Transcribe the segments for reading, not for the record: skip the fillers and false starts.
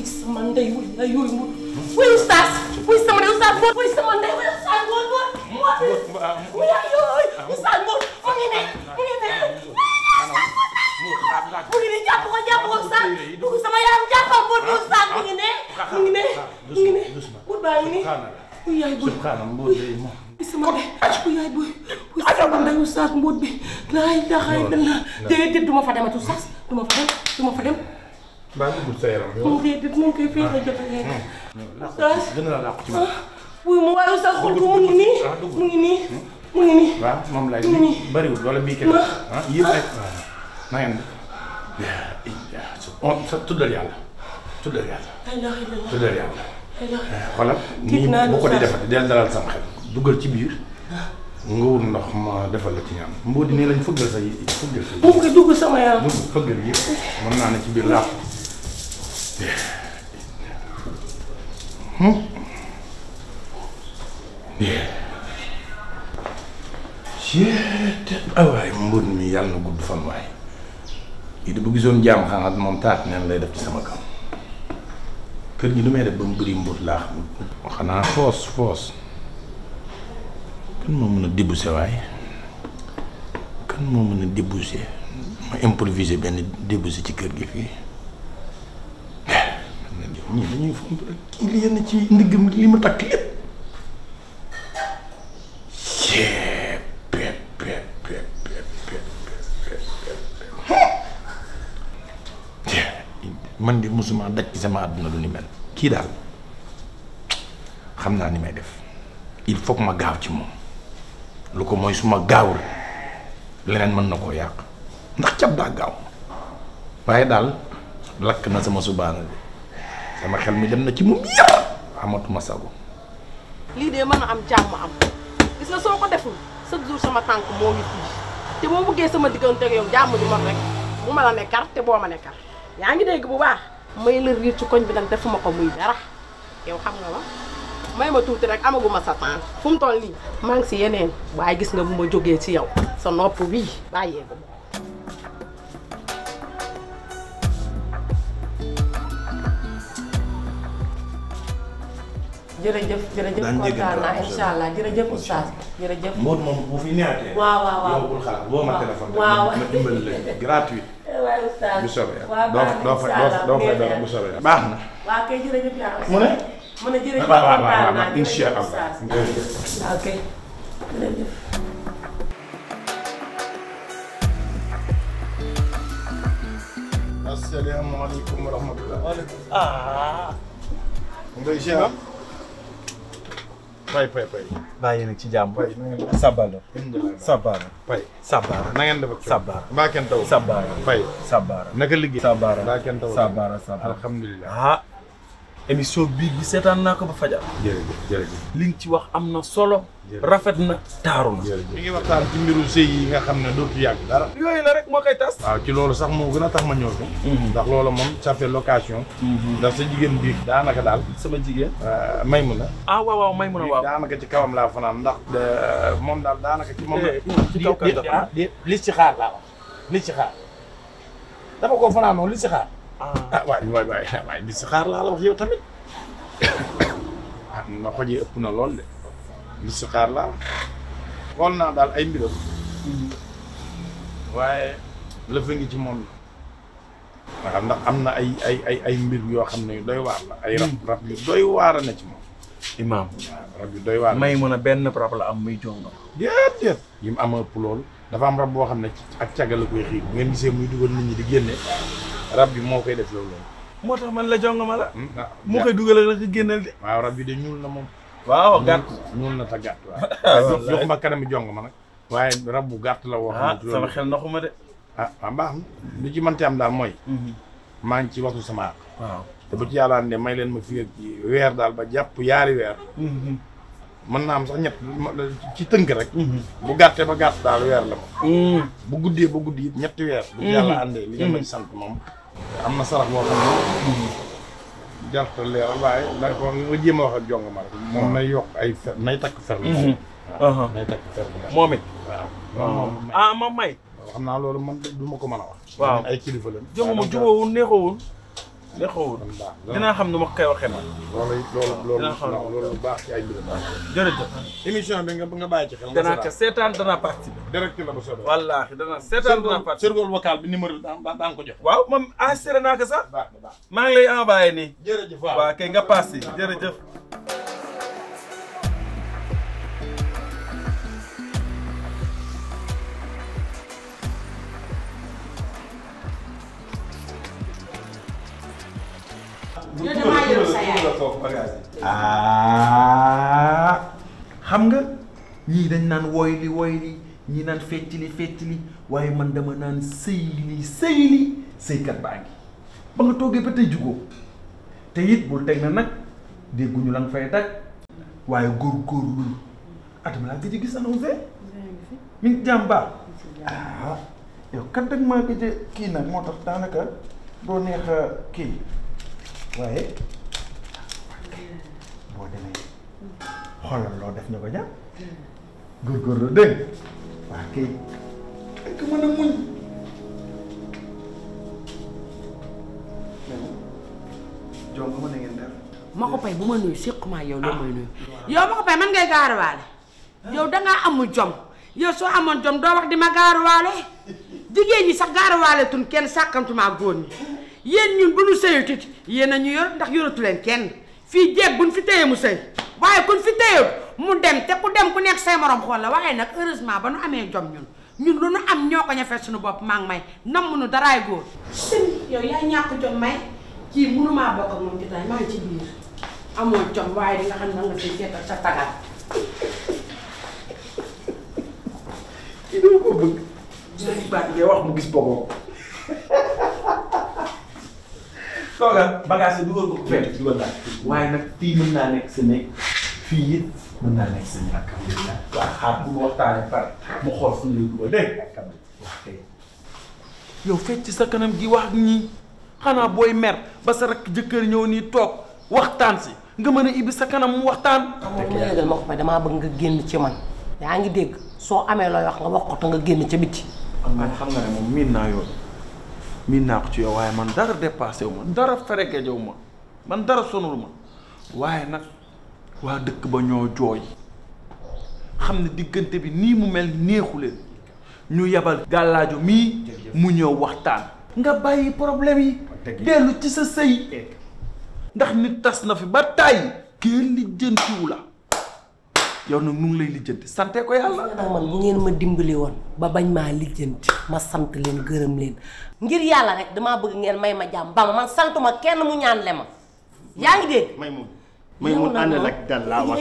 wuy sama ndey wuy ay yooyu mu wuy oustaz wuy sama ndey oustaz Mbodj wuy sama ndey wuy oustaz Mbodj wuy ay yooyu oustaz Mbodj mu ngi ne jàpp ko oustaz dugg sama yaram jàppal Mbodj oustaz mu ngi ne Mbodj baa ngi nii wuy yaay boy sama ndey wuy yaay boy wuy sama ndey oustaz Mbodj bi laay daxay dana déedéet duma fa demati oustaz duma fa dem baa duggul sa yaram yow. déedéet mu ngi koy féete jot a yegg. gën a làqu ci man. wuy mu waaye oustaz xool ko mu ngi nii. mu ngi nii. waaw moom laay bariwul wala bii kenn. yëpp rek na ngeen sa tuddal yàlla. tuddal yàlla. xoolal nii bu ko di defati del dalal sama xel. duggal ci biir. nga wut ndox ma defal la ci ñaan. Mbodj nii lañ fëggal sa mu ngi dugg sama yaram. fëggal yi mën naa ne ci biir làqu. waaye Mbodj mi yàlla na gudd fan waaye lii de bu gisoon jaam xanaa moom taat neen lay def ci sama kam kër gi lu may def ba mu bëri Mbodj laa xam xanaa foos kan moo mën a débouché waaye kan moo mën a débouché ma improvisé benn débouché ci kër gi fii ñii dañuy fomp rek kii li yenn ci ndiggam li ma takk lépp man di musuma daj ci sama àdduna lu ni mel kii daal xam naa ni may def il faut que ma gaaw ci moom lu ko mooy suma gaawul leneen mën na koo yàq ndax cab daa gaaw waaye daal lakk na sama subaana bi sama xel mi dem na ci moom yëpp amatuma sago lii de mën a am jàmm am gis nga soo ko deful chaque jour sama tànk moo ngi fii te boo bëggee sama diggante ak yow jàmm di mot rek bu ma la nekkar te boo ma nekkar yaa ngi dégg bu baax may la riir ci koñ bi nag defuma ko muy dara yow xam nga ma may ma tuuti rek amaguma sa temps fu mu toll nii maa ngi si yeneen waaye gis nga bu ma jógee ci yow sa nopp bii bàyyeeku jërëjëf kontaan naa incha allah jërëjëf oustaz jërëjëf. Mbodj moom bu fi neexatee. waaw yow bul xalaat boo ma téléphone. waaw ma dimbali la gratuit. waaw oustaz bu soobee waaw doo fay dara bu soobee baax na. waaw kay jërëjëf yaa mu ne. jërëjëf kontaan naa incha allah ok jërëjëf. asalaamaaleykum wa rahmatulah. ngay ziar. pay. bàyyi nag ci jàmm. Sabala. Sabara. pay. Sabara. na ngeen def ak Sabara. mbaa kenn taw. Sabara. pay. Sabara. naka liggéey. Sabara. mbaa kenn taw. Sabara. alhamdulilah. émission bii bi seetaan naa ko ba fajar. jërëjëf. li nga ci wax am na solo. rafet na taaru na. ñu ngi waxtaan ci mbiru sëy yi nga xam ne dootu yàgg dara. yooyu la rek moo koy tas. waaw ci loolu sax moo gën a tax ma ñëw fi. ndax loolu moom ça fait location. ndax sa jigéen bii daanaka daal. sama jigéen. Maymuna. waaw Maymuna waaw. daanaka ci kawam laa fanaan ndax. moom daal daanaka ci moom la. ci kaw kër dafa li ci xaar laa wax li ci xaar. dafa ko fanaan noonu li ci xaar. waay li ci xaar laa la wax yow tamit. ma xojee ëpp na lool de. li ci xaar laa xool naa daal ay mbiram. waaye lëfa ngi ci moom la. waaw ndax am na ay mbir yoo xam ne yu doy waar la. ay rab yu doy waar na ci moom. imaam. waaw rab yu doy waar. may mën a benn rab la am muy jonga. déedéet yi mu am ëpp loolu dafa am rab boo xam ne ak càgga la koy xiir bu ngeen gisee muy dugal nit ñi di génne rab bi moo koy def loolu. moo tax man la jonga ma la. moo koy dugal la ko génneel de. waaw rab bi de ñuul na moom. waaw gàtt ñuul na ta gàtt waaw. jox ma kanami jong ma nag. waaye rab bu gàtt la woo. sama xel naxuma de. baax na lu ci mënti am daal mooy. maa ngi ci waxtu sama àq. waaw te bu ci yàlla ne may leen ma fii ak weer daal ba jàpp yaari weer. mën naa am sax ñett ci tënk rek. bu gàttee ba gàtt daal weer la ma. bu guddee ba guddi it ñetti weer. bu ci yàlla àndee li nga ma ci sant moom. am na sarax boo xam ne. jarta leeral waaye da ko nga jéem a wax ak jong ma rek. moom nay yokk ay fer nay takk fer la. waaw nay takk fer la. moom it. waaw moom may. xam naa loolu man du ma ko mën a wax. waaw ay kilifa lañ. jonguma jubóowul neexoowul. li xawul dinaa xam nu ma koy waxee man. loolu lu baax ci ay mbir. jërëjëf. émission bi nga bàyyi ci xel. danaa ca seetaan danaa participer. direct la ba soobee. wallaahi danaa seetaan danaa participer. serveur vocal bi numéro bi daan ko joxe. waaw moom enregistré naa ko sax. maa ngi lay envoyé nii. jërëjëf waaw kay nga passé jërëjëf. xam nga ñii dañ naan woy li ñii naan fecc li waaye man dama naan sëy li sëykat baa ngi ba nga toogee ba tey jugoo te it bul teg na nag dégguñu la nga fay daj waaye góorgóorlu atama laa gëj a gis annoncé mi ngi jàmbaar yow kat dag maa gëj a kii nag moo tax daanaka doo neex a kii waaye boo demee xoolal loo def na ko jàpp góorgóorlu dégg waa kay ak mën a muñ jox nga mën a ngeen def ma ko pay bu ma nuyu séqumaa yow loo may nuyu yow ma ko pay man ngay gaaruwaale yow dangaa amul jom yow soo amoon jom doo wax di ma gaaruwaale jigéen ñi sax gaaruwaale tun kenn sàkkantumaa góor ñi yéen ñun bu ñu sëyut it yéen a ñu yor ndax yoratu leen kenn fii jeeg buñ fi téye mu sëy waaye kuñ fi téyewut mu dem te ku dem ku nekk say morom xool la waaye nag heureusement ba nu amee jom ñun lu nu am ñoo ko ñafee suñu bopp maa ngi may namm nu daraay góor yow yaay ñàkk jom may kii mënumaa bokk ak moom jotaay maa ngi ci biir amoo jom waaye di nga xam ne nga say seetal sa tagal kii dama ko bëgg sëñ baat ngay wax mu gis boppam toogal bagage yi dugal ko fekk dugal naa waaye nag fii mën naa nekk sa néeg fii it mën naa nekk sa néeg alhamdulilah waaw xaar bu ñu waxtaanee pare mu xool fu ñu lay dugal dégg nga yow fecc sa kanam gi wax ak ñii xanaa booy mer ba sa rakk jëkkër ñëw nii toog waxtaan si nga mën a ibbi sa kanam mu waxtaan. ma yëgal ma ko fa damaa bëgg nga génn ci man yaa ngi dégg soo amee looy wax nga wax ko te nga génn ca biti. xam nga ne moom miin naa yoon miin naa ko ci yow waaye man dara dépassé wu ma dara fereke jow ma man dara sonul ma waaye nag waa dëkk ba ñoo jooy xam ne diggante bi nii mu mel neexu leen ñu yebal gàllaajo mii mu ñëw waxtaan nga bàyyi problème yi dellu ci sa sëy ndax nit tas na fi ba tàyyi kenn lijjantiwu la yow nag nu ngi lay lijjanti sante ko yàlla. nag man bu ngeen ma dimbali woon ba bañ maa lijjanti ma sant leen gërëm leen ngir yàlla rek damaa bëgg ngeen may ma jàmm ba ma man santuma kenn mu ñaan le ma yaa ngi dégg. may mun ànd ak dal laa wax.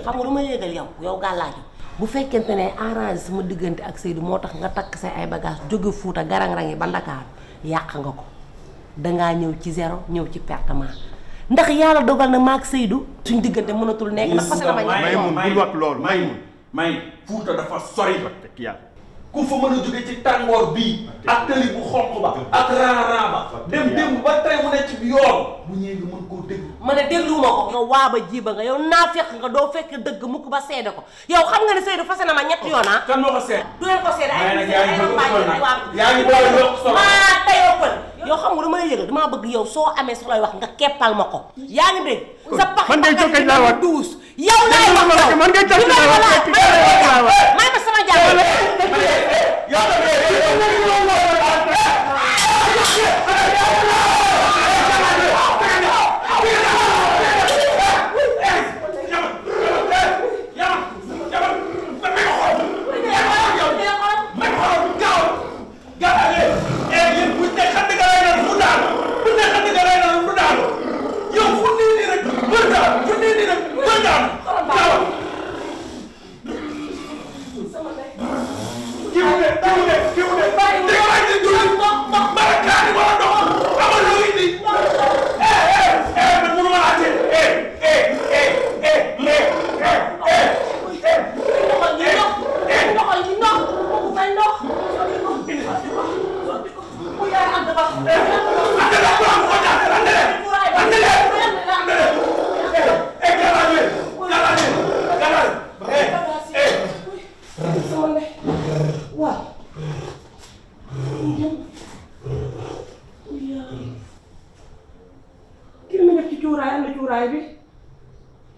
xam nga lu ma yëgal yow gàllaajo bu fekkente ne arrangé sama diggante ak Seydou moo tax nga takk say ay bagage jóge Fuuta garang-rangi ba Ndakaaru yàq nga ko dangaa ñëw ci zéro ñëw ci pertement ndax yàlla dogal na maag Seydou suñ diggante mënatul nekk ndax parce que dama may mun bul wax loolu may Fuuta dafa sori ba teg yàlla ku fa mën a jóge ci tàngoor bii ak tëli bu xonq ba ak raaraan ba dem démb ba tey mu ne ci yoon bu ñëwee nga mën koo déglu ma ne dégluwuma ko nga waaba jiiba nga yow naa fekk nga doo fekk dëgg mukk ba seede ko yow xam nga ne Seydou fase na ma ñetti yoon ah kan moo ko seede du leen ko seede ay yaa ngi boole yokk solo maa tayoo pël yow xam nga lu ma lay yëgal damaa bëgg yow soo amee su lay wax nga keppal ma ko yaa ngi dégg sa pax man ngay jokkee laa wax duus yow laay wax yow man ngay jokkee laa wax may ma sama jàmm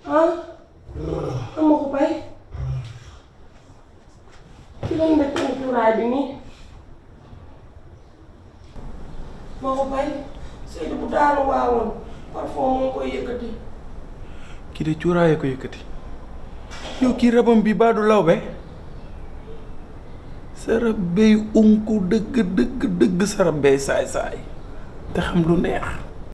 ama ko bay ci lañ def cuuraay bi nii moo ko bay Seydou bu daanu waawoon parfois moo koy yëkkati kii de cuuraayee ko yëkkati yow kii rabam bi baadu law be sa rab bay unku dëgg sa rab bay saay te xam lu neex